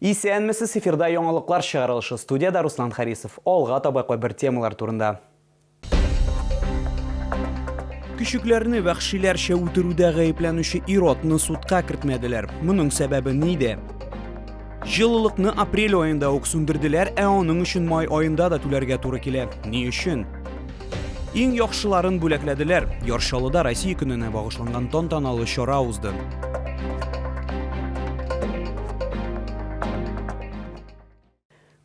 Исәнмесез, эфирда яңалыклар чыгарылышы. Студиядә Руслан Харисов. Алга таба кайбер темалар турында. Көчекләрне вәхшиләрчә үтерүдә гаепләнүче ир-атны судка кертмәделәр. Моның сәбәбе нидә? Җылылыкны апрель аенда ук сүндерделәр, ә аның өчен май аенда да түләргә туры килә. Ни өчен? Иң яхшыларын бүләкләделәр. Яр Чаллыда Россия көненә багышланган тантаналы чара узды.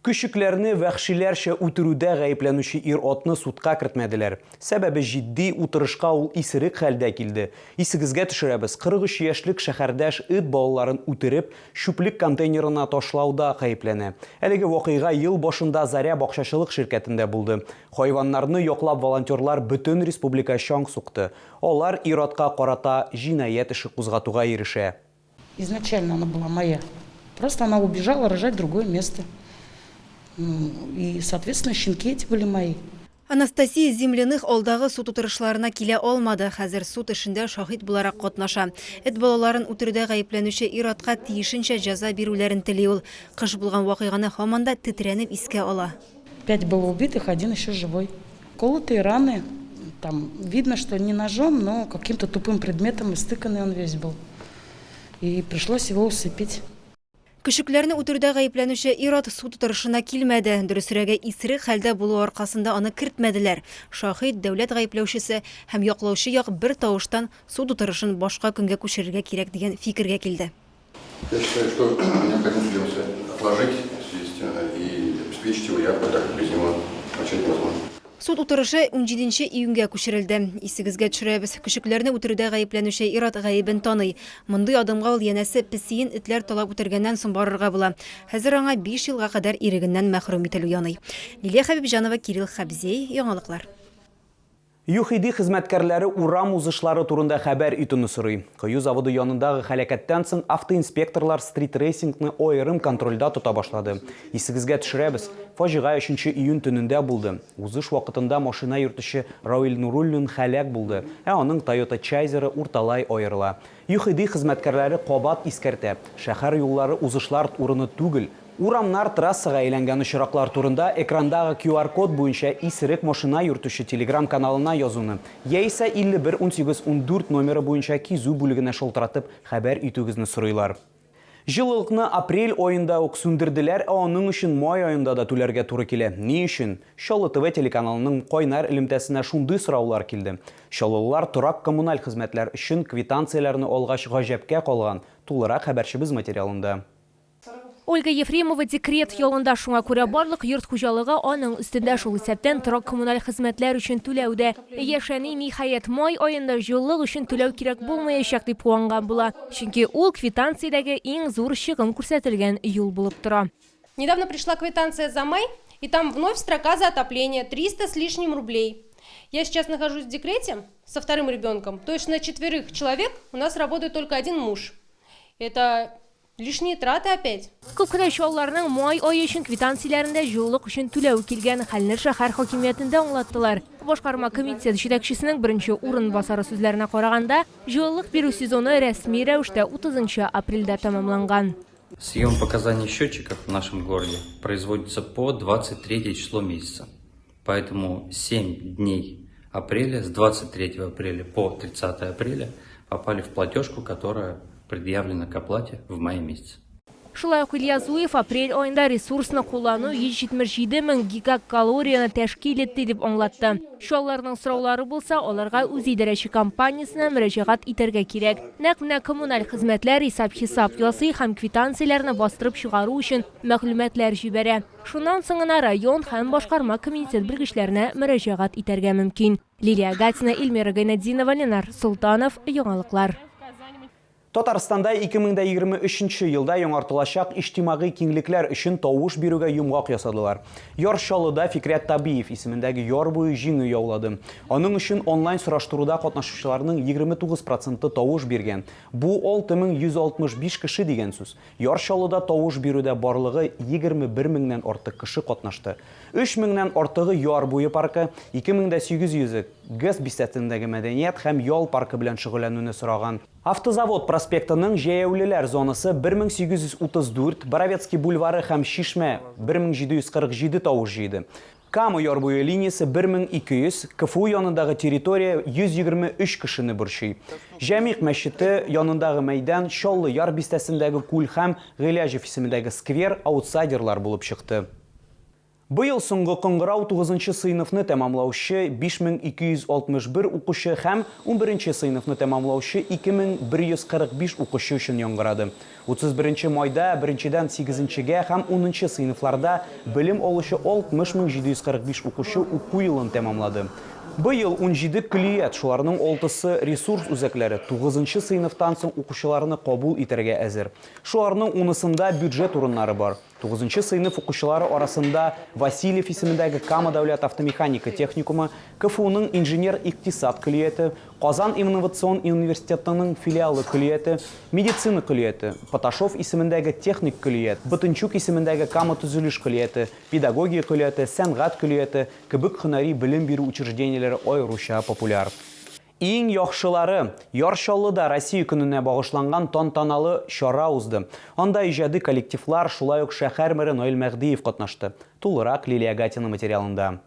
Көчекләрне вәхшиләрчә үтерүдә гаепләнүче ир-атны судка кертмәделәр. Сәбәбе җитди, утырышка ул исерек хәлдә килде. Исегезгә төшерәбез, 43 яшьлек шәһәрдәш эт балаларын үтереп, чүплек контейнерына ташлауда гаепләнә. Әлеге вакыйга ел башында Заря бакчачылык ширкәтендә булды. Хайваннарны яклап волонтерлар бөтен республика чаң сукты. Алар ир-атка карата җинаять эше кузгатуга ирешә. Изначально она была моя. Просто она убежала рожать в другое место. И, соответственно, щенки эти были мои. Анастасия Земляных алдагы суд утырышларына килә алмады, хәзер суд эшендә шаһит буларак катнаша. Эт балаларын үтерүдә гаепләнүче ир-атка тиешенчә җәза бирүләрен тели ул. Кыш булган вакыйганы һаман да тетрәнеп искә ала. Пять было убитых, один еще живой. Колотые раны, там видно, что не ножом, но каким-то тупым предметом истыканный он весь был. И пришлось его усыпить. Көчекләрне үтерүдә гаепләнүче ир-ат суд утырышына килмәде. Дөресрәге, исерек хәлдә булуы аркасында аны кертмәделәр. Шаһит, дәүләт гаепләүчесе һәм яклаучы як бер тавыштан суд утырышын башка көнгә күчерергә кирәк дигән фикергә килде. Я считаю, что необходимо судебный совет отложить в связи с тем и обеспечить его явку, так как без него начать невозможно. Суд утырышы унҗиденче июньгә күчерелде. Исегезгә төшерәбез, көчекләрне үтерүдә гаепләнүче ир-ат гаебен таный. Мондый адымга ул, янәсе, песиен этләр талап үтергәннән соң барырга була. Хәзер аңа биш елга кадәр ирегеннән мәхрүм ителү яный. Лилия Хәбибҗанова, Кирилл Хәбзей, Яңалыклар. ЮХИДИ хезмәткәрләре урам узышлары турында хәбәр итүне сорый. Кою заводы янындагы һәлакәттән соң автоинспекторлар стритрейсингны аерым контрольдә тота башлады. Исегезгә төшерәбез, фаҗига өченче июнь төнендә булды. Узыш вакытында машина йөртүче Равил Нуруллин һәлак булды, ә аның Toyota Чайзеры урталай аерыла. ЮХИДИ хезмәткәрләре кабат искәртә, шәһәр юллары узышлар урыны түгел. Урамнар трассага әйләнгән очраклар турында экрандагы QR-код буенча исерек машина йөртүче телеграм-каналына язуны, яисә 51 18 14 номеры буенча кизү бүлегенә шалтыратып хәбәр итүегезне сорыйлар. Җылылыкны апрель аенда ук сүндерделәр, ә аның өчен май аенда да түләргә туры килә. Ни өчен? Чаллы ТВ телеканалының кайнар элемтәсенә шундый сораулар килде. Чаллылылар торак-коммуналь хезмәтләр өчен квитанцияләрне алгач гаҗәпкә калган. Тулырак хәбәрчебез материалында. Ольга Ефремова декрет ялында, шуңа күрә барлык йорт хуҗалыгы аның өстендә, шул исәптән торак-коммуналь хезмәтләр өчен түләү дә. Яшь әни, ниһаять, май аенда җылылык өчен түләү кирәк булмаячак, дип куанган була. Чөнки ул квитанциядәге иң зур чыгым күрсәтелгән юл булып тора. Недавно пришла квитанция за май, и там вновь строка за отопление, 300 с лишним рублей. Я сейчас нахожусь в декрете со вторым ребенком, то есть на четверых человек у нас работает только один муж. Это Лишние траты опять. Күп кенә чаллыларның май ае өчен квитанцияләрендә җылылык өчен түләү килгән. Хәлне шәһәр хакимиятендә аңлаттылар. Башкарма комитет җитәкчесенең беренче урынбасары сүзләренә караганда, җылылык бирү сезоны рәсми рәвештә 30 нчы апрельдә тәмамланган. Съем показаний счетчиков в нашем городе производится по 23 число месяца. Поэтому 7 дней апреля, с 23 апреля по 30 апреля попали в платежку, которая предъявлена к оплате в мае месяце. Шулай ук Илья Зуев апрель аенда ресурсны куллану 177 мең гигакалорияне тәшкил итте дип аңлатты. Чаллыларның сораулары булса, аларга үзидарәче компаниясенә мөрәҗәгать итәргә кирәк. Нәкъ менә коммуналь хезмәтләр исәп-хисап ясый һәм квитанцияләрне бастырып чыгару өчен мәгълүматлар җибәрә. Шуннан соң гына район һәм башкарма комитет белгечләренә мөрәҗәгать итәргә мөмкин. Лилия Гатина, Эльмира Гайнетдинова, Ленар Солтанов, Яңалыклар. Татарстанда 2023 нче елда яңартылачак иҗтимагый киңлекләр өчен тавыш бирүгә йомгак ясадылар. Яр Чаллыда Фикрәт Табиев исемендәге яр буе җиңү яулады. Аның өчен онлайн сораштыруда катнашучыларның 29 проценты тавыш биргән. Бу 6165 кеше дигән сүз. Яр Чаллыда тавыш бирүдә барлыгы 21 меңнән артык кеше катнашты. Өч меңнән артыгы Яр буе паркы, 2800 е ГЭС бистәсендәге мәдәният һәм ял паркы белән шөгыльләнүне сораган. Автозавод проспектының җәяүлеләр зонасы 1834, Боровецкий бульвары һәм Чишмә 1747 тавыш җыйды. Кама яр буе линиясе 1200, КФУ янындагы территория 123 кешене борчый. Җәмигъ мәчете янындагы мәйдан, Чаллы Яр бистәсендәге күл һәм Гыйләҗев исемендәге сквер аутсайдерлар булып чыкты. Быел соңгы кыңгырау тугызынчы сыйныфны тәмамлаучы 5261 укучы һәм унберенче сыйныфны тәмамлаучы 2145 укучы өчен яңгырады. 31 майда беренчедән сигезенчегә һәм унынчы сыйныфларда белем алучы 60745 укучы уку елын тәмамлады. Быел 17 көллият, шуларның алтысы ресурс үзәкләре, тугызынчы сыйныфтан соң укучыларны кабул итәргә әзер. Шуларның унысында бюджет урыннары бар. Тугызынчы сыйныф укучылары арасында Васильев исемендәге Кама дәүләт автомеханика техникумы, КФУның инженер-икътисад көллияте, Казан инновацион университетының филиалы көллияте, медицина көллияте, Поташов исемендәге техник көллият, Ботынчук исемендәге Кама төзелеш көллияте, педагогия көллияте, сәнгать көллияте кебек һөнәри белем бирү учреждениеләре аеруча популяр. Иң яхшылары! Яр Чаллыда Россия көненә багышланган тантаналы чара узды. Анда иҗади коллективлар, шулай ук шәһәр мэры Наил Мәһдиев катнашты. Тулырак Лилия Гатина материалында.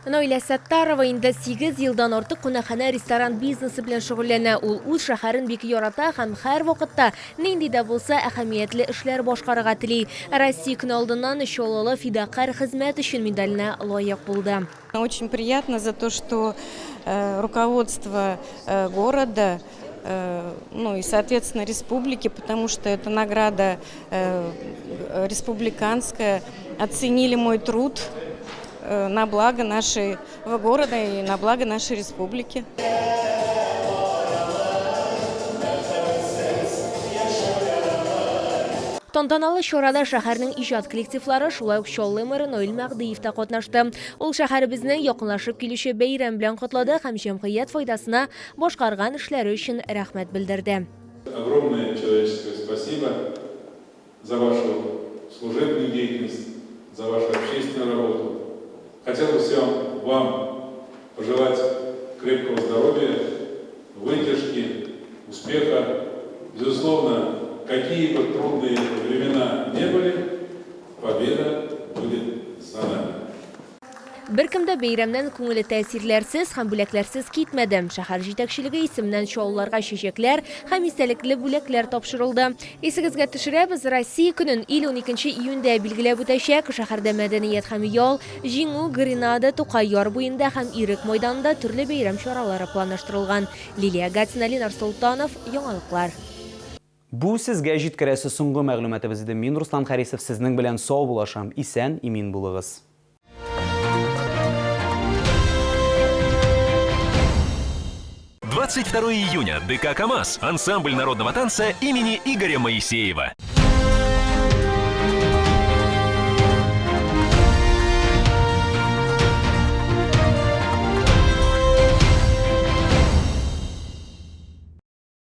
Наилә Сәттарова инде сигез елдан артык кунакханә-ресторан бизнесы белән шөгыльләнә. Ул үз шәһәрен бик ярата һәм һәрвакытта нинди дә булса әһәмиятле эшләр башкарырга тели. Россия көне алдыннан чаллылы Фидакарь хезмәт өчен медаленә лаек булды. Очень приятно за то, что э, руководство э, города, э, ну и, соответственно, республики, потому что эта награда республиканская, оценили мой труд на благо нашего города и на благо нашей республики. Тантаналы чарада шәһәрнең иҗат коллективлары, шулай ук Чаллы мэры Наил Мәһдиев та катнашты. Ул шәһәребезне якынлашып килүче бәйрәм белән котлады һәм җәмгыять файдасына башкарган эшләре өчен рәхмәт белдерде. Огромное человеческое спасибо за вашу служебную деятельность, за вашу общественную работу. Хотел бы всем вам пожелать крепкого здоровья, выдержки, успеха. Безусловно, какие бы трудные времена не были, победа будет за нами. Беркем дә бәйрәмнән күңеле тәэсирләрсез һәм бүләкләрсез китмәде. Шәһәр җитәкчелеге исеменнән чаллыларга чәчәкләр һәм истәлекле бүләкләр тапшырылды. Исегезгә төшерәбез, Россия көнен ил 12 июньдә билгеләп үтәчәк. Шәһәрдә мәдәният һәм ял, Җиңү, Гренада, Тукай яр буенда һәм Ирек майданында төрле бәйрәм чаралары планлаштырылган. Лилия Гатина, Ленар Солтанов, Яңалыклар. Бу сезгә җиткерәсе соңгы мәгълүматыбыз иде. Мин Руслан Харисов сезнең белән саубуллашам. Исән, имин булыгыз. 22 июня. ДК «КамАЗ». Ансамбль народного танца имени Игоря Моисеева.